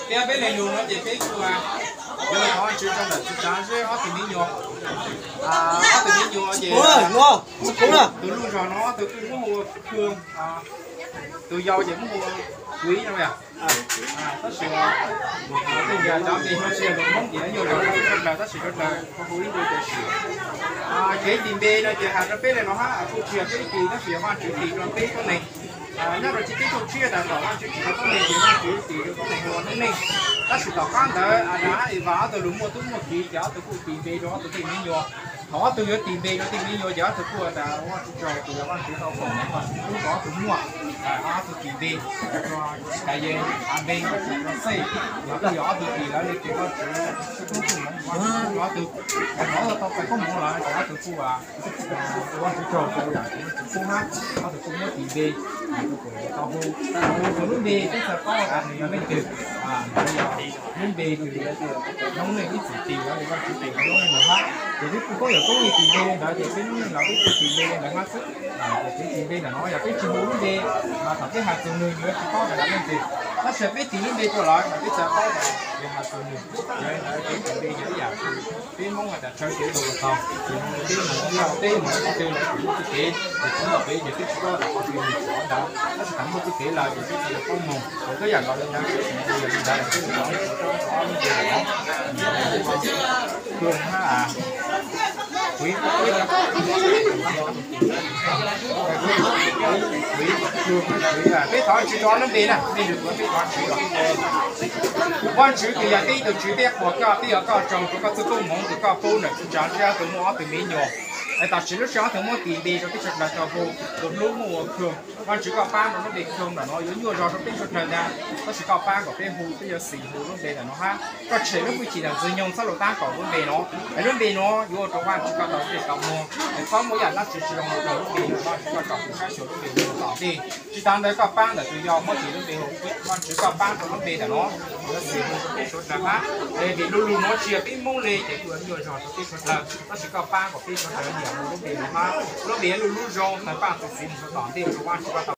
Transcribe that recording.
Ces peb leeg lus no ces peb kuj yuav los thov Vajtswv rau ntawm txiv tsav zeb ob tug me nyuam. Ob tug me nyuam ces tus luj zog no ob tug kuj muab hu ua Khwj, tus yau ces muab hu ua Kuiv no yom. Tab sis tej yam cov npe no tsis yog lus Hmoob ces yuav yog lus Hmoob sawv daws, tab sis sawv daws hu ib ntu ces sim. Kev tis npe no ces hais rau peb li no hab, kuj tsis yog peb tis, tab sis yog Vajtswv tis rau peb tuab neeg. Nyob rau txij teb chaws Tshiab tas tom Vajtswv tsim rau tuab neeg ces Vajtswv tis rau tuab neeg hu ua Noob Neej. Tab sis tom qab ntawd Adas hab Evas ob tug lus muaj tub muaj kiv ces ob tug kuj tis npe rau ob tug tej me nyuam. Thaum ob tug yuav tis npe rau tej me nyuam ces ob tug kuj tas Vajtswv tsaug tus yog Vajtswv tau foom Vajtswv pub rau ob tug muaj, ob tug tis npe, Kayees, Amees, Xej, los kuj yog ob tug tis lawv li tes Vajtswv tub tub moov Vajtswv pub rau ob tug. Thaum ob tug tau pais koob hmoov lawm ces ob tug kuj ua Vajtswv tsaug rau yam Vajtswv pub hab, ob tug kuj muab tis npe rau kuv tau hu. Hu txog lub npe peb txhaj paub tas nws yog leej twg, nws yog lub npe kws Noob Neej ib txwm tis lawv li Vajtswv tis Noob Neej los hab. Ces peb kuj paub yog Toob Yeej tis npe li ntawd ces peb Noob Neej los peb kuj tis npe li ntawd hab xwb. Ces peb tis npe ntawm no yog peb tsis hu lub npe, mas thaum peb has txug nws nws yuav tsis paub tas yog leej twg. Tab sis peb tis lub npe rau lawv mas peb txhaj paub tas yog has txug nws. Yog li ntawd peb tis npe yog ib yam peb Hmoob has tas tsawv kev lug los tau, ces peb mus ib yam peb mus qhov twg lawv tsis muaj txuj kev, ces txhua yam peb ces peb tsis paub tas qhov twg mus tsis qhov ntawd. Tab sis thaum muaj txuj kev lawm ces peb txhaj paub mus. Ces ib yam nkaus li ntawd, yog li ntawd ces peb mus rau ob lub npe no. Kuv hab, Kuv, peb thov Vajtswv rau ob lub npe na, nej lwm tus peb thov Vajtswv os. Vajtswv kws yog tib tug Tswv, peb qhuas koj, peb ua koj tsaug rau koj txuj koob hmoov kws koj pub ntawm txiv tsav zeb ob tug muaj ob tug me nyuam. Es tam sim lub sij hawm ob tug muab tis npe rau peb sawv daws tau hu, tus hlub muab hu ua Khoo. Vajtswv koj pab rau lub npe Khoo ntawm no yuav nyuaj zog rau peb sawv daws ntag, tab sis koj pab kom peb hu, peb yuav xis hu lub npe ntawm no hab. Koj tshem lub hwj chim ntawm Ntxwg Nyoog txhob lug tab kaum lub npe no. Es lub npe no yuav ua rau Vajtswv koj tau tej tau muag, es txhob muaj ib yam dab tsi tsis zoo rau lub npe no, Vajtswv koj tsom kwm sab xyuas lub npe no tom ntej. Tsis tas ntawd koj pab ntawm tus yau muab tis lub npe hu, Vajtswv koj pab rau lub npe ntawm no yuav xis hu rau peb sawv daws hab. Es vim lu lug no tsis yog peb Hmoob li ces kuj yuav nyuaj zog rau peb sawv daws, tab sis koj pab kom peb sawv daws niam hu lub npe no hab. Lub npe yuav lu lub zoo tawg paj txi txiv mus rau tom ntej rau Vajtswv koj tau